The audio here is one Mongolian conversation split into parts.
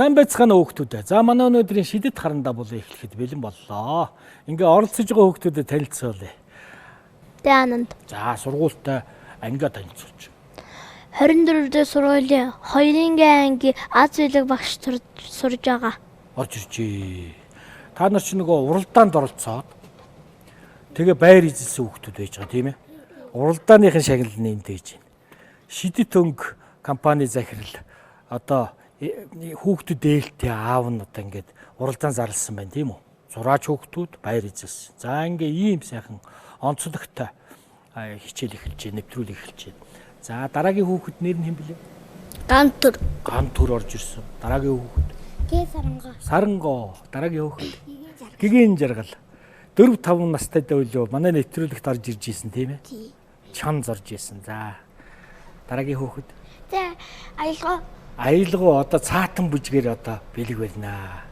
Сайн байцгаана уу хүүхдүүдээ. За манай өнөөдрийн шидэт харандаа булан эхлэхэд бэлэн боллоо. Ингээ оролцож байгаа хүүхдүүдэд танилцуулъя. Дянанд. За сургуультай ангиа танилцуулж. 24 дэх сургуулийн 2-ын анги Аз хэлэг багш сурж байгаа. Орж иржээ. Та нар чи нөгөө уралдаанд оролцоод тэгээ байр эзэлсэн хүүхдүүд байж байгаа тийм ээ. Уралдааныхын шагнал нь энд байж байна. Шидэт өнгө компани захирал одоо хүүхдүүд ээлтэй аав нь одоо ингээд уралдаан зарласан байна тийм үү? Зураач хүүхдүүд баяр эзэлсэн. За ингээ ийм сайхан онцлогтой хичээл эхэлж байна, нэвтрүүлэг эхэлж байна. За дараагийн хүүхэд нэр нь хэн блэ? Гантүр. Гантүр орж ирсэн. Дараагийн хүүхэд Гэ сарангоо. Сарангоо. Дараагийн хүүхэд Гигэн жаргал. 4 5 настай дәүлөө манай нэвтрүүлэгт орж ирж исэн тийм ээ? Тий. Чан зорж исэн. За дараагийн хүүхэд За аялгаа. Аялгау одоо цаатан бүжгээр одоо бэлэг барина.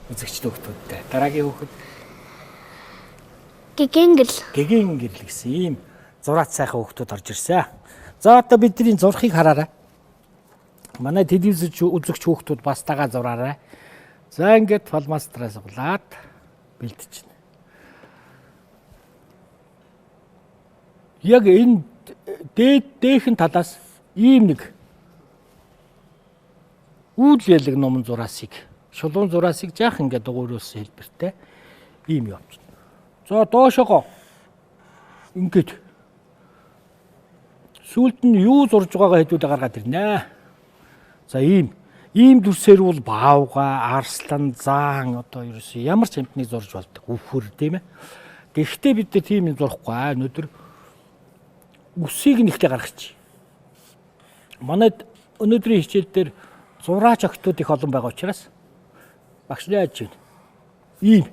Үзэгч хүүхдүүдтэй. Дараагийн хүүхэд Гигэнгэл. Гэгэн гэрэл гэсэн ийм зураат сайхан хүүхдүүд орж ирсэн. За одоо бидний зурхыг хараарай. Манай телевиз үзэгч хүүхдүүд бас дагаа зураарай. За ингээд фалмастраа суглаад бэлтжинэ. Яг энэ дээд дээхэн талаас ийм нэг үйл ялэг номон зураасыг шулуун зураасыг жаах ингээд дугуйруулсан хэлбэртэй ийм явчихна. За доошогоо ингээд сүүлд нь юу зурж байгаагаа хэдүүлээ гаргаад ирнэ. За ийм дүрсээр бол баавга, арслан, заан одоо ерөөсөө ямар ч амьтныг зурж болдог. Үхэр тийм ээ. Гэхдээ бид нар тийм юм зурхгүй аа. Өнөөдөр үсийг нэгтээ гаргачих. Манайд өнөөдрийн хичээл дээр зураач охтууд их олон байгаа учраас багш нь яаж вэ? Ийм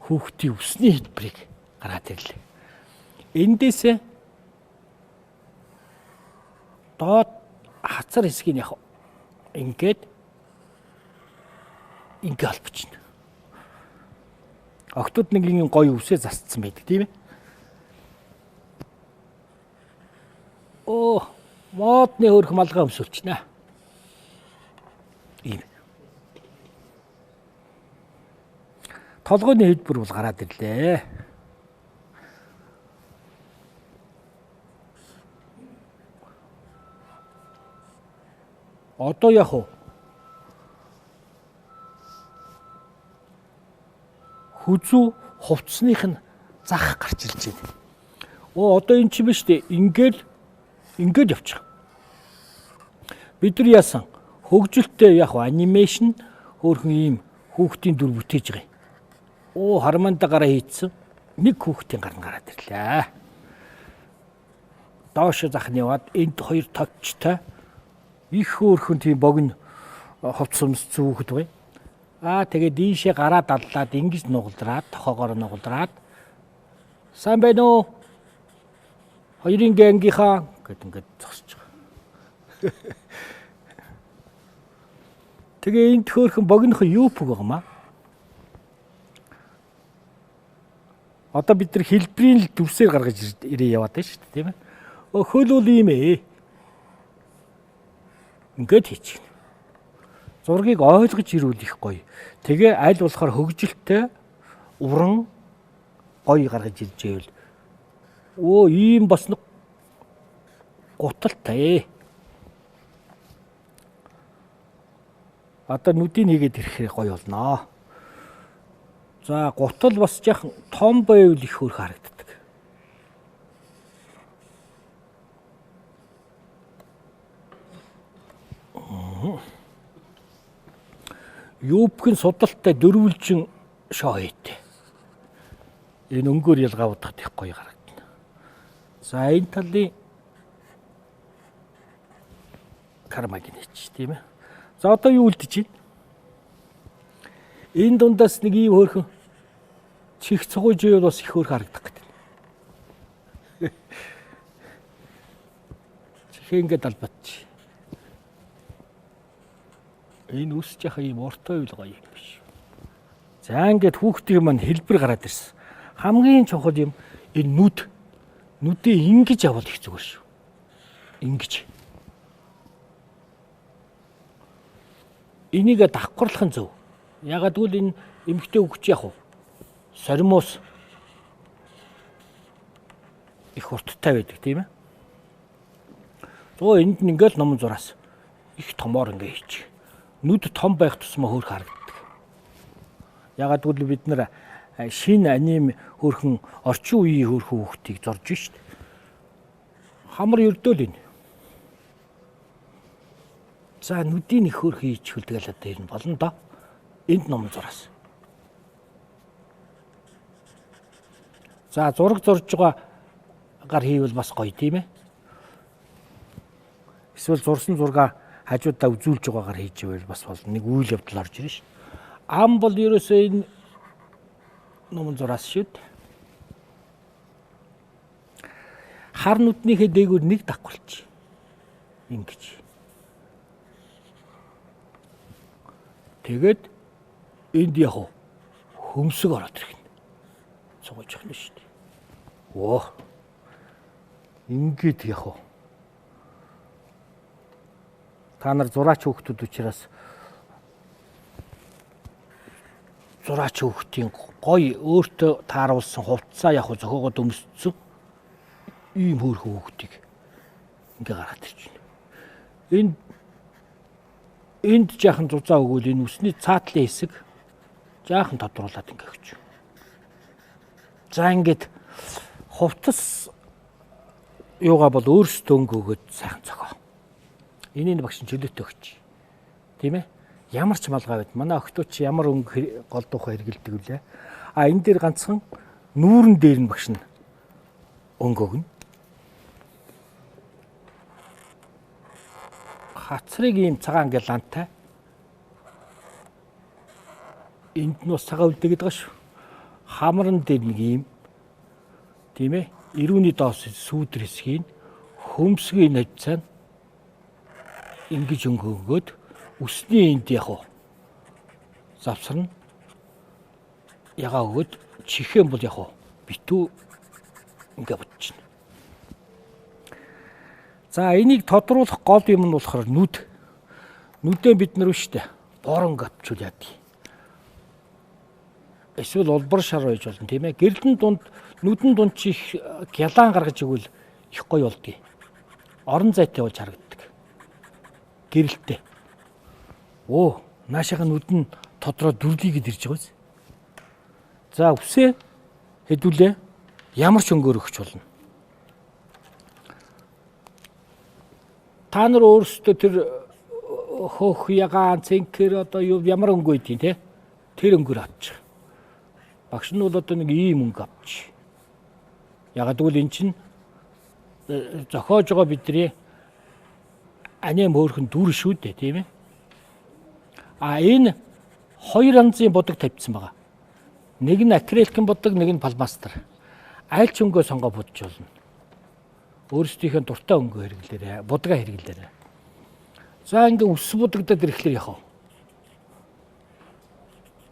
хүүхдийн үсний хэлбэрийг гаргаад ирлээ. Эндээсээ доод хацар хэсгийг яг ингээд ингээ холбочихно. Охтууд нэг ийм гоё үсээ засцсан байдаг тийм ээ. Оо, модны хөрх малгай өмсөлчнө. Ийм. Толгойн хэлбэр бол гараад ирлээ. Одоо яг уу хүзүү хувцсных нь зах гарч ирж байна. Оо одоо эн чинь биш үү? Ингээл явчих. Бид нар яасан? Хөгжилтэй яг анимашн хөөрхөн ийм хүүхдийн дүр бүтээж байгаа юм. Оо харманда гараа хийцэн нэг хүүхдийн гар нь гараад ирлээ. Доош зах нь яваад энд хоёр товчтой их хөөрхөн тийм богино хувцс өмссөн хүүхэд бай. Аа тэгээд ийшээ гараа даллаад ингэж нугалдраад тохоогоор нугалдраад сайн байна уу? Хоёрын гангийнхаа гэд ингээд зогсож байгаа. Тэгээ энд хөөрхөн богинохон юуп байгаа маа. Одоо бид нар хэлбэрийн л дүрсээр гаргаж ирээ яваад байна шүү дээ тийм ээ. Хөл бол ийм ээ. Ингээд хийчихнэ. Зургийг ойлгож ирүүл их гоё. Тэгээ аль болохоор хөгжилтэй уран гоё гаргаж ирж байвал өө ийм бас нэг гуталтай. Одоо нүдийг нэгээд ирэхээр гоё болноо. За гутал бас жаахан том байвал их хөөрхөн харагддаг. Юбкын судалтай дөрвөлжин шоо хийтэй. Энэ өнгөөр ялгаавдахад их гоё харагдана. За энэ талын кармагинэч тийм ээ. За одоо юу үлдэж байна? Энэ дундаас нэг ийм хөөрхөн чих цугуйж ивэл бас их хөөрхөн харагдах гэдэг. Чихээ ингээд албатчих. Энэ үс жаха ийм уртай үйл гоё юм биш. За ингээд хүүхдийн маань хэлбэр гараад ирсэн. Хамгийн чухал юм энэ нүд. Нүдээ ингэж явуул их зүгээр шүү. Ингэж. Энийг давхарлах нь зөв. Ягаад гэвэл энэ эмэгтэй хөвгч яг уу соримоос их хурдтай байдаг тийм ээ. Зөө энд нь ингээл номон зураас их томоор ингээ хийчих. Нүд том байх тусмаа хөөрх харагддаг. Ягаад гэвэл бид нар шинэ аним хөөрхөн орчин үеийн хөөрхөн хүүхдийг зорж шít. Хамар ердөөл энэ. За нүдийн их хөөрхөн хийчихвэл тэгэл одоо энэ болно доо. Энд номон зураас. За зураг зурж байгаа гар хийвэл бас гоё тийм ээ. Эсвэл зурсан зургаа хажуудаа үзүүлж байгаагаар хийж ивэл бас болно. Нэг үйл явдал орж ирнэ шүү. Ам бол ерөөсөө энэ номон зураас шүү дээ. Хар нүднийхээ дээгүүр нэг давхарлаж. Ингэж. Тэгээд энд яг хөмсөг ороод ирэх нь. Цугаж явах нь шүү дээ. Оо. Ингээд яг уу. Та нар зураач хүүхдүүд учраас зураач хүүхдийн гоё өөртөө тааруулсан хувцсаа яг уу зохиогоод өмссөн ийм хөөрхөн хүүхдийг ингээ гаргаад ирж байна. Энэ энд жаахан зузаа өгвөл энэ үсний цаатлын хэсэг жаахан тодруулаад ингээ өгч. За ингээд хувцас юугаа бол өөрсдөө өнгө өгөөд сайхан зохио. Энийг багш нь чөлөөтэй өгч. Тийм ээ? Ямар ч малгай байд. Манай охтууд чи ямар өнгө голдуухай хэрэгэлдэг вүлээ. А энэ дээр ганцхан нүүрэн дээр нь багш нь өнгө өгнө. Хацрыг ийм цагаан гэл лантай. Энд нь бас цагаан үлдээгээд байгаа шүү. Хамран дээр нэг ийм тийм ээ? Эрүүний доос сүүдэр хэсгийг хөмсгийн хавцаа ингэж өнгө өгөөд үсний энд яг уу завсарна. Ягаа өгөөд чихэн бол яг уу битүү ингээ бодчихно. За энийг тодруулах гол юм нь болохоор нүд. Нүдээ бид нар шүү дээ. Борон гавчул яадаг. Эсвэл улбар шар байж болно тийм ээ. Гэрлэн дунд нүдэн дунд чи их гялаан гаргаж игвэл их гоё болдгийг. Орон зайтай болж харагддаг. Гэрэлтэй. Оо, наашаага нүд нь тодроо дүрлийгэд ирж байгаа биз? За үсээ хэдүүлээ ямар ч өнгөөр өгч болно. Та нар өөрсдөө тэр хөөх ягаан цэнхэр одоо юу ямар өнгө байдгийг те тэр өнгөөр авчих. Багш нь бол одоо нэг ийм өнгө авчих. Ягаад гэвэл эн чинь зохиож байгаа бидний аним хөөрхөн дүр шүү дээ тийм ээ. А энэ хоёр янзын будаг тавьчихсан байгаа. Нэг нь акриликийн будаг, нэг нь фломастер. Аль ч өнгөө сонгоо будж болно. Өөрсдийнхээ дуртай өнгөө хэрэглээрэй, будгаа хэрэглээрэй. За ингээ үс будагдаад ирэхлээр яах вэ?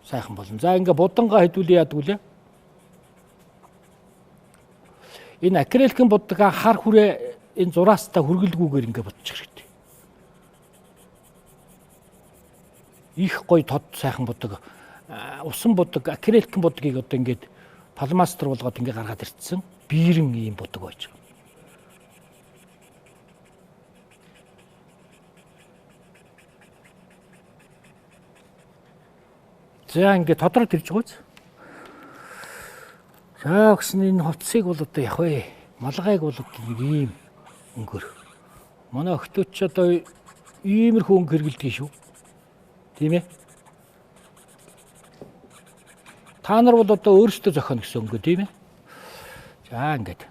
Сайхан болно. За ингээ будангаа хэдүүлээ яадаг үлээ? Энэ акриликийн будгаа хар хүрээ энэ зураастай хүргэлгүүгээр ингээ будчих хэрэгтэй. Их гоё тод сайхан будаг, усан будаг, акриликийн будгийг одоо ингээд фломастер болгоод ингээ гаргаад ирсэн. Биерэн ийм будаг байж байгаа. За ингээд тодроод ирж байгаа биз? За өгсөн энэ хувцсыг бол одоо явах вэ? Малгайг бол одоо нэг ийм өнгөр. Манай охтууд ч одоо иймэрхүү өнгө хэрэглэдэг шүү. Тийм ээ? Та нар бол одоо өөрсдөө зохионо гэсэн өнгө тийм ээ? За ингээд.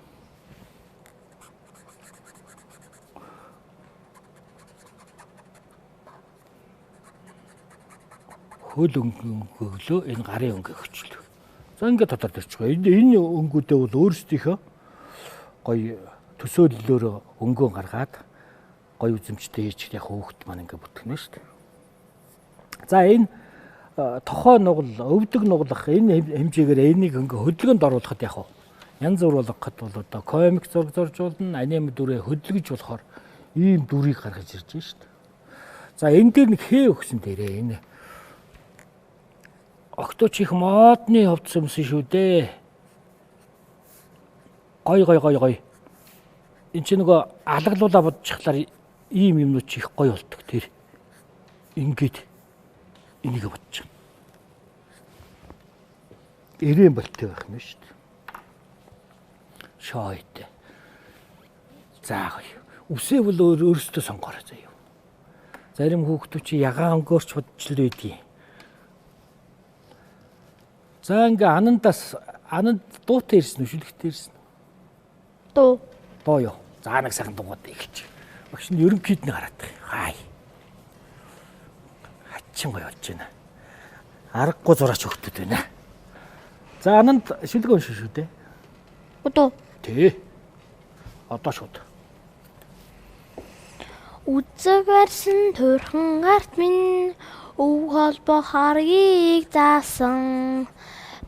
Хөл өнгө өглөө энэ гарын өнгө өгчлөө. За ингээд тодорд ирчих. Энэ өнгүүдээ бол өөрсдийнхөө гоё төсөөллөөр өнгөө гаргаад гоё үзэмжтэй хийж яг хөөхт маань ингээд бүтгэнэ шүү дээ. За энэ тохой нугал, өвдөг нуглах энэ хэмжээгээр энийг ингээ хөдөлгөөнд оруулахад яг янз бүр болгоход бол одоо комик зураг зурж болно, аним дүрээ хөдөлгөж болохоор ийм дүрийг гаргаж ирж байна шүү дээ. За энэ дээр нэг хээ өгсөн дээрээ энэ октооч их модны хувцас өмсөн шүү дээ. Гой гой гой гой. Энд чи нөгөө алгалуулаа бодчихлаар ийм юмнууд чи их гоё болдог тэр. Ингээд энийг бодчих. Эрээн болтой байх нь шүү дээ. Шойт. За гоё. Үсээ бол өөрөөсөө сонгоорой заяа. Зарим хүүхдүүд чи ягаан өнгөөрч бодчихл байдгийг. За ингээ анандаас ананд дуутай ирсэн үү шүлэгтэй ирсэн үү? Дуу. Дуу юу? За нэг сайхан дуугаад эхэлж. Багш нь ерөнхийд нь гараад байгаа. Хай. Хачин гоё болж байна. Аргагүй зураач хүүхдүүд байна. За ананд шүлэг уншин шүү дээ. Одоо. Тий. Одоо шууд. Үзэг барьсан турхан арт минь өв холбоо харгийг заасан.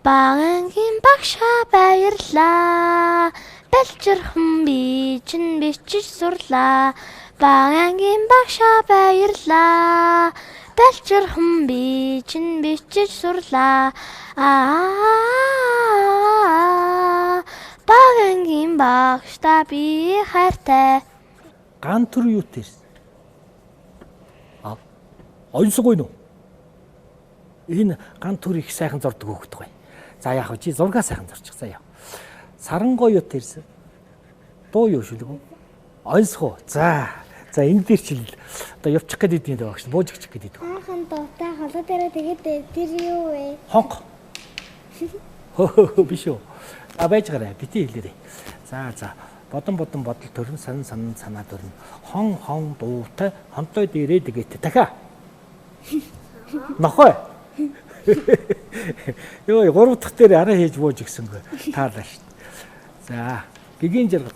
Багангийн багшаа баярлаа. Балчирхан би чинь бичиж сурлаа. Багангийн багшаа баярлаа. Балчирхан би чинь бичиж сурлаа. Аа Багангийн багштай би хайртай. Ган төр юутай ирсэн? А. Онсгой нү? Энэ ган төр их сайхан зурдаг хөөхдөг бай. За яах вэ? Чи зургаа сайхан зурчих заяа. Сарангой юутай ирсэн? Дуу юу шүлэг үү? Онсгоо. За. За энэ дээр чи одоо явчих гээд идэв багш. Бууж өгчих гээд идэв. Анхан дуутай холоо дээрээ тэгээд тэр юу вэ? Хонх. Хөө биш үү? А байж гараа. Бити хэлээрэй. За за. Бодон бодон бодол төрн сан сан санаа төрн. Хон хон дуутай хонтой дээрээ дэгээтэй. Дахиа. Нохой. Йоо, гурав дахь дээр арай хийж бууж өгсөнгүй. Таалаа шүү. За, гэгийн жаргал.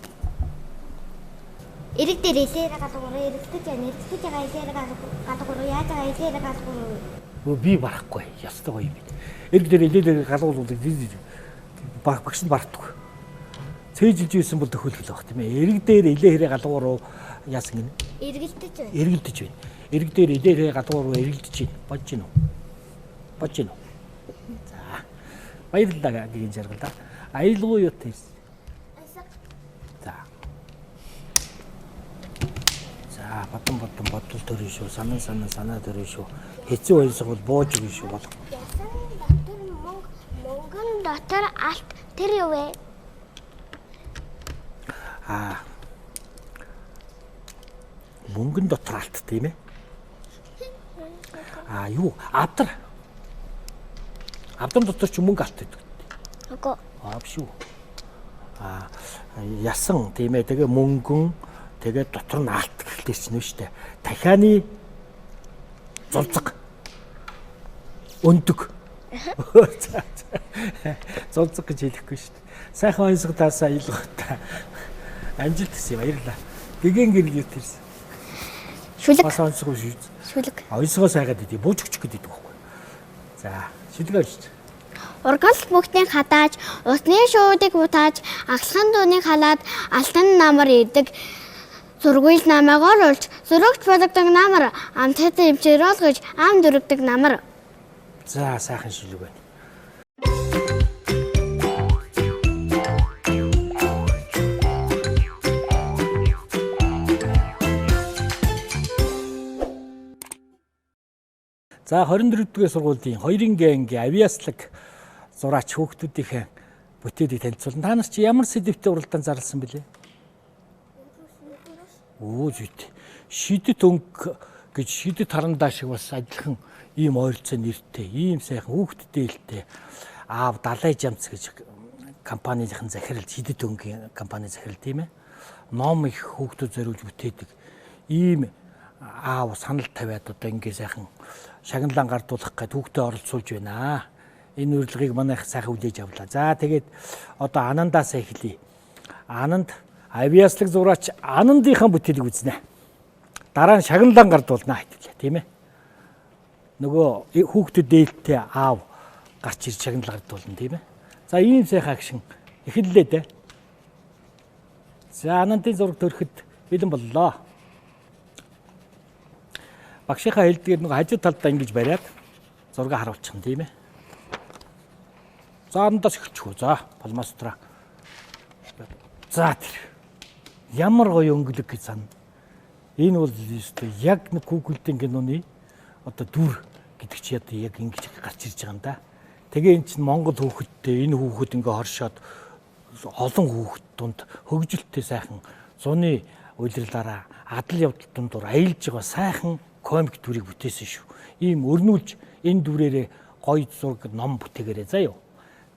Эрэг дээр элээр галгуур эргэлдэж байна. Эргэлдэж байгаа элээр галгуур яаж байгаа элээр галгуур. Өө би барахгүй. Ястай гоё юм бэ. Эрэг дээр элээр галгуул багш нь бартдаг. Цээжилж ийсэн бол төхөөлөл байх тийм ээ. Эрэг дээр элээ хэрэг галгуу руу яасан гинэ? Эргэлдэж байна. Эргэлдэж байна. Эрэг дээр элээ хэрэг галгуу руу эргэлдэж байна. Бодж гин үү? Бодж гин үү? За. Баярлалаа гэгийн жаргал да. Аялгуу юу тэрс? За. За, бодон бодон бодол төрөн шүү. Санан санан санаа төрөн шүү. Хэцүү баясаг бол бууж өгнө шүү болох. Ясан дотор мөнгө, мөнгөн дотор алт тэр юу вэ? Аа. Мөнгөн дотор алт тийм ээ. Аа юу? Авдар. Авдар дотор ч мөнгө алт гэдэг. Үгүй. Аа биш үү. Аа ясан тийм ээ. Тэгээ мөнгөн тэгээ дотор нь алт гэхэлтэй чинь үү штэ. Дахианы зулцэг. Өндөг. За за. Зулцэг гэж хэлэхгүй штэ. Сайхан ойсго таасаа аялгаатай. Амжилт хүсье баярлалаа. Гэгэн гэрэл юу тэрсэн? Шүлэг. Бас онцгой шүү. Шүлэг. Ойсгоо сайгаад идэв. Бууж өгчих гээд идэв байхгүй. За, шүлэг авчиж. Ургал бүгдийг хадааж, усны шуудыг утааж, ахлахын дуунийг халаад алтан намар идэг. Зургуйл намайг оруулж, зөрөгч болгодог намар, амттай эмчээр олгож, ам дөрөгдөг намар. За, сайхан шүлэг байна. За 24 дугаар сургуулийн 2-ын анги авиаслаг зураач хүүхдүүдийнхээ бүтээлийг танилцуулна. Та нар чи ямар сэдвтэй уралдаан зарласан бэлээ? Өө зүйт. Шидэт өнгө гэж шидэт харандаа шиг бас адилхан ийм ойролцоо нэртэй, ийм сайхан хүүхдтэй хэлтэй. Аав Далай жамц гэж компанийн захирал, шидэт өнгийн компани захирал тийм ээ. Ном их хүүхдүүд зориулж бүтээдэг. Ийм аав санал тавиад одоо ингээ сайхан шагналан гардуулах гээд хүүхдээ оролцуулж байна. Энэ урилгыг манайх сайхан хүлээж авлаа. За тэгээд одоо Анандаас эхлэе. Ананд авиаслаг зураач Анандынхаа бүтээлийг үзнэ. Дараа нь шагналан гардуулна хэвлээ, тийм ээ. Нөгөө хүүхдэд дээлтэй аав гарч ирж шагнал гардуулна, тийм ээ. За ийм сайхан агшин эхэллээ дээ. За Анандын зураг төрөхөд бэлэн боллоо. Багшийнхаа хэлдгээр нэг хажуу талдаа ингэж бариад зураг харуулчихна, тийм ээ. За, андаас эхэлчих үү. За, фломастераа. За, тэр. Ямар гоё өнгөлөг гэж санана. Энэ бол ёстой яг нэг Google-ийн киноны одоо дүр гэдэг чи одоо яг ингэж гарч ирж байгаа юм да. Тэгээ эн чинь Монгол хүүхэдтэй, энэ хүүхэд ингээ хоршоод олон хүүхэд дунд хөгжилтэй сайхан зуны улирлаараа адал явдал дундуур аялж байгаа сайхан комик дүрийг бүтээсэн шүү. Ийм өрнүүлж энэ дүрээрээ гоё зураг, ном бүтээгээрэй заа юу.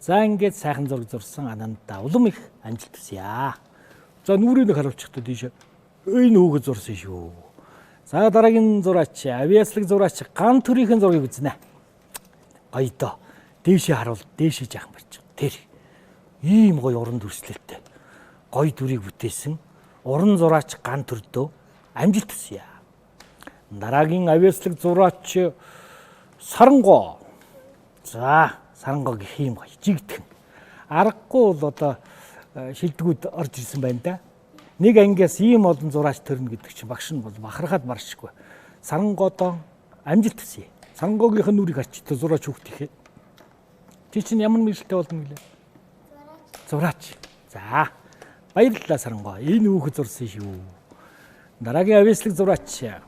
За, ингээд сайхан зураг зурсан Анандаа улам их амжилт хүсье. За, нүрийг харуулчихтай тийш. Энэ хүүхэд зурсан шүү. За, дараагийн зураач, авиаслаг зураач Ган төрийнхэн зургийг үзнэ. Гоё доо. Дээшээ харуул, дээшээ жаахан барьчих. Тэр. Ийм гоё уран дүрслэлтэй. Гоё дүрийг бүтээсэн уран зураач Ган төрдөө амжилт хүсье. Дараагийн авиаслаг зураач Сарангоо. За, Сарангоо гэх юм гоё. Жигдхэн. Аргагүй бол одоо шилдэгүүд орж ирсэн байна да. Нэг ангиас ийм олон зураач төрнө гэдэг чинь багш нь бол бахархаад маршгүй. Сарангоодоо амжилт хүсье. Сарангоогийнх нь нүрийг харчтай зураач хүүхдийнхээ. Чи чинь ямар мэргэжилтэй болно гэлээ? Зураач. За. Баярлалаа, Сарангоо. Энэ хүүхэд зурсан шүү. Дараагийн авиаслаг зураач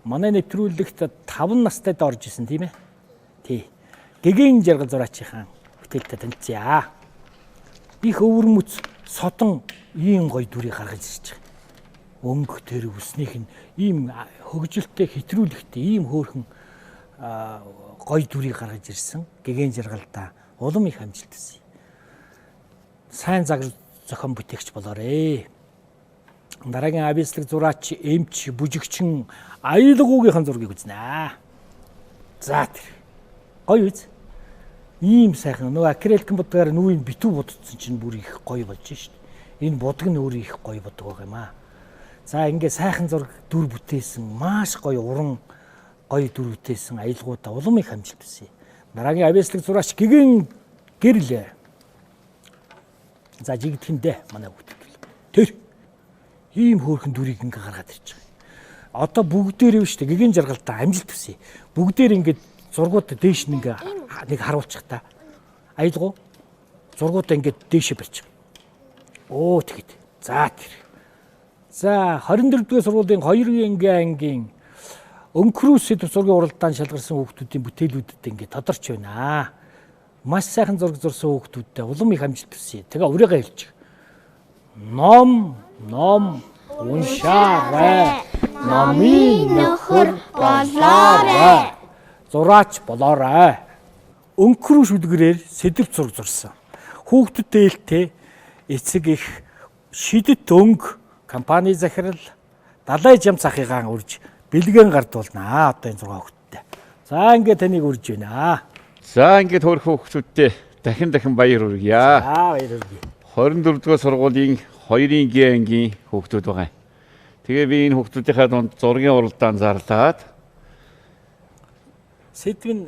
манай нэвтрүүлэгт 5 настайд орж исэн, тийм ээ? Тий. Гэгээн жаргал зураачийнхаа бүтээлтэй танилцъя. Их өвөрмөц содон ийм гоё дүрийг гаргаж ирж байгаа. Өнгө тэр үснийх нь ийм хөгжилтэй, хэтрүүлэгтэй, ийм хөөрхөн гоё дүрийг гаргаж ирсэн. Гэгээн жаргалдаа улам их амжилт хүсье. Сайн загвар зохион бүтээгч болоорой. Дараагийн авиаслаг зураач, эмч, бүжигчин Аялгуугийнхэн зургийг үзнэ. За, тэр. Гоё үз. Ийм сайхан нөгөө акриликэн будгаар нүүрийг битүү будсан чинь бүр их гоё болж шít. Энэ будаг нь өөрөө их гоё будаг байгаа юм аа. За, ингээ сайхан зураг дүр бүтээсэн, маш гоё уран гоё дүр бүтээсэн Аялгуудаа улам их амжилт хүсье. Дараагийн авиаслаг зураач Гэгэн гэрлээ. За, жигдэхэндээ манай хүүхдүүд. Тэр ийм хөөрхөн дүрийг ингээ гаргаад ирж байгаа. Одоо бүгдээрээ шүү дээ. Гэгээн жаргалдаа амжилт хүсье. Бүгдээр ингээд зургууд дээш нь ингээ нэг харуулчих та. Аялгуу зургуудаа ингээд дээшээ барьчих. Оо, тэгэд. За, тэр. За, 24 дугаар сургуулийн 2 ангийн ангийн өнкрүү сэдв зургийн уралдаанд шалгарсан хүүхдүүдийн бүтээлүүдэд ингээд тодорч байна. Маш сайхан зураг зурсан хүүхдүүдтэй улам их амжилт хүсье. Тэгээ урийгаа хэлчих. Ном ном уншаарай. Номын нөхөр болоорой. Зураач болоорой. Өнкрүү шүлгэрээр сэдэв зураг зурсан. Хүүхдэд ээлтэй эцэг их шидэт өнгө компани захирал Далай жам цахыгаан үрж бэлгэн гардуулнаа одоо энэ 6 хүүхэдтэй. За, ингээд таныг үрж байна. За, ингээд хөөрхөн хүүхдүүдтэй дахин дахин баяр хүргье. За, баяр хүргэе. 24 дугаар сургуулийн 2-ын Г ангийн хүүхдүүд байгаа юм. Тэгээ би энэ хүүхдүүдийнхээ дунд зургийн уралдаан зарлаад Сэдв нь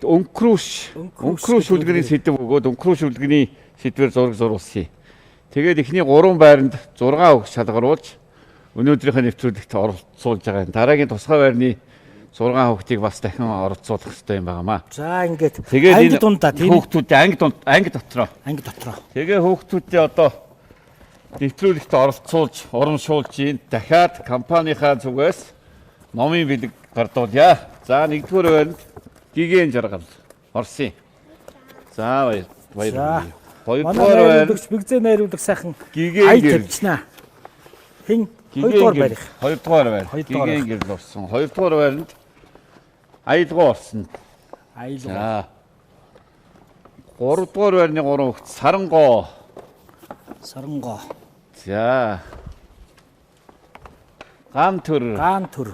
өнкрүүш Өнкрүүш өнкрүү шүлгэрийн сэдв өгөөд өнкрүү шүлгэрийн сэдвээр зураг зурулсан. Тэгээд эхний 3 байранд 6 хүүхд шалгаруулж өнөөдрийнхөө нэвтрүүлэгт оролцуулж байгаа юм. Дараагийн тусгай байрны 6 хүүхдийг бас дахин оролцуулах хэрэгтэй юм байна маа. За, ингээд Тэгээд анги дундаа, тийм ээ? хүүхдүүдээ анги дунд, анги дотроо. Анги дотроо. Тэгээ хүүхдүүдээ одоо нэвтрүүлэгт оролцуулж, урамшуулж ийн дахиад компанийнхаа зүгээс номын бэлэг гардуулъя. За, нэгдүгээр байранд Гигэн жаргал орсон. За, баяр баяр. За. Хоёрдугаар Манай байранд найруулагч Бэгзээ найруулах сайхан Гигэн ая гэрэл. тавьчихнаа. Хэн Гигэн хоёрдугаар гэрэл. барих? Хоёрдугаар байр. Хоёрдугаар Гигэн гэрэл орсон. Хоёрдугаар байранд Аялгуу орсон. Аялгуу. За. Гуравдугаар байрны гурван хүүхд Сарангоо. Сарангоо. За. Ган төр. Гаан төр.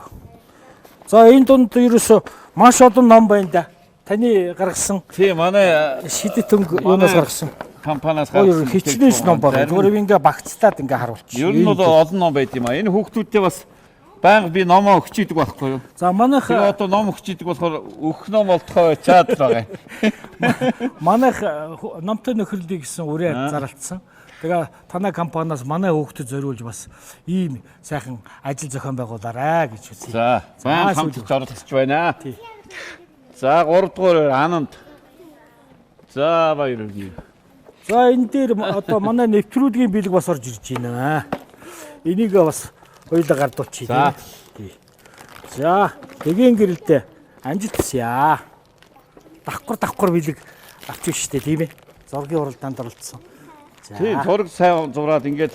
За, энэ дунд ерөөсө маш олон ном байна да. Таны гаргасан Тийм, манай шидэт өнгө юунаас гаргасан? компаниас Хоёр гаргасан хичнээн ном байна. Зүгээр би ингээ багцтаад ингээ харуулчих. Ер нь бол олон ном байд юм а. Энэ хүүхдүүдтэй бас байнга би номоо өгч идэг байхгүй юу? За, манайх Тэгээ одоо ном өгч идэг болохоор өгөх ном болтгоо байчаад байгаа юм. Манайх номтой нөхөрлөе гэсэн үрээ зарлцсан. Тэгээ танай компаниас манай хүүхдэд зориулж бас ийм сайхан ажил зохион байгуулаарай гэж хүсье. За, байн За, хамтарч оролцож байна. Тий. За, 3 дугаар байр Ананд. За, баяр хүргэе. За энэ дээр одоо манай нэвтрүүлгийн бэлэг бас орж ирж байна. Энийг бас хоёулаа гардуулчих. За. Тий. За, гэгээн гэрэлдэ амжилт хүсье. Давхар давхар бэлэг авчих штэ тийм ээ. Зургийн уралдаанд оролцсон. За. Тийм, зураг сайн зураад ингээд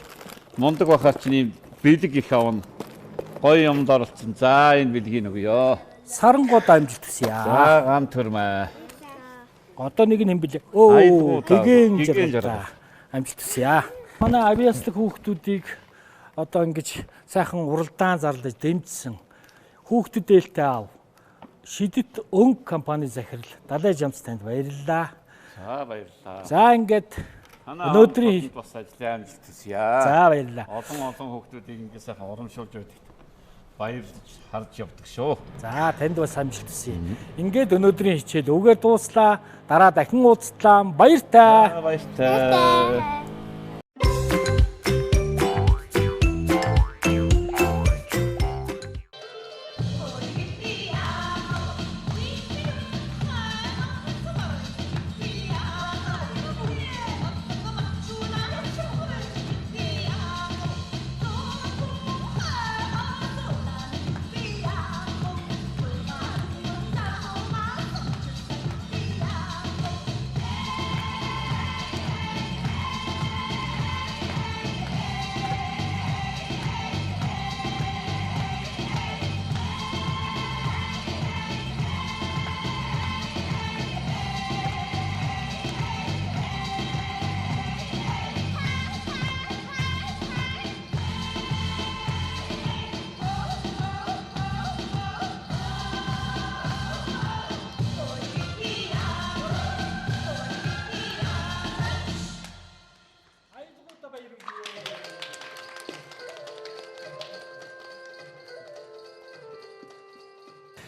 мундаг байхаар чинь ийм бэлэг их авна. Гоё юмд оролцсон. За, энэ бэлгийг өгье. Сарангууд амжилт хүсье. За, гам төрмөө. Одоо нэг нь юм бэлээ. Өө, Аялгау гэгээн гэгээн жаргал. жаргал. Амжилт хүсье. Манай авиаслаг хүүхдүүдийг одоо ингэж сайхан уралдаан зарлаж дэмжсэн хүүхдэд ээлтэй аав. Шидэт өнгө компани захирал Далай Жамс танд баярлалаа. За, баярлалаа. За ингээд Танай өнөөдрийн хотод бас ажлын амжилт хүсье. за баярлалаа. Олон олон хүүхдүүдийг ингээд сайхан урамшуулж байдагт баярлж харж явдаг шүү. За танд бас амжилт хүсье. Ингээд өнөөдрийн хичээл үгээр дууслаа. Дараа дахин уулзлаа. Баяртай. За, баяртай.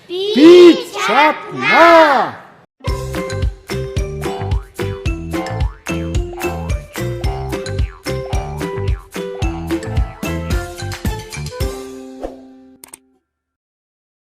Би чаднаа.